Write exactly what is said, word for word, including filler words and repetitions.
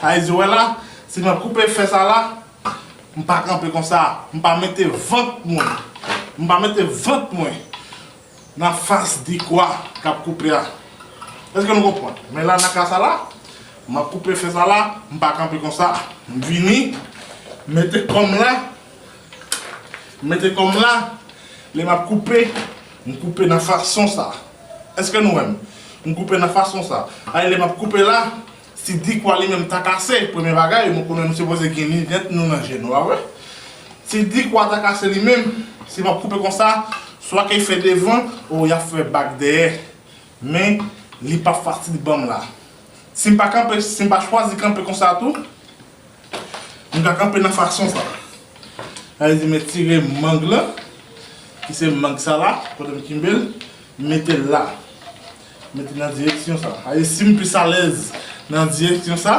Sa vle di, wè la, si m ap koupe fè sa la, m pa kanpe konsa, m pa mete vant mwen, m pa mete vant mwen nan fas dikwa k ap koupe a. Èske nou konprann? Men la, nan ka sa la, m ap koupe fè sa la, m pa kanpe konsa, m vini, mete kò m la, mete kò m la, lè m ap koupe, m koupe nan fason sa. Èske nou wè m? M koupe nan fason sa. Ay, lè m ap koupe la, si dikwa li menm ta kase, premye bagay, nou konnen nou sipoze gen linèt nou nan je nou, pa vre? Si dikwa ta kase li menm, si m ap koupe konsa, swa ke l fè devan, ou y ap fè bak dèyè. Men, li p ap fasil ban m la. Si m pa kanpe, si m pa chwazi kanpe konsa tou, m ka kanpe nan fason sa. Sa vle di, m tire mang lan, ki se mang sa la, kote m kenbe l, m mete l la. M mete l nan direksyon sa. Sa vle di, si m plis alèz nan direksyon sa,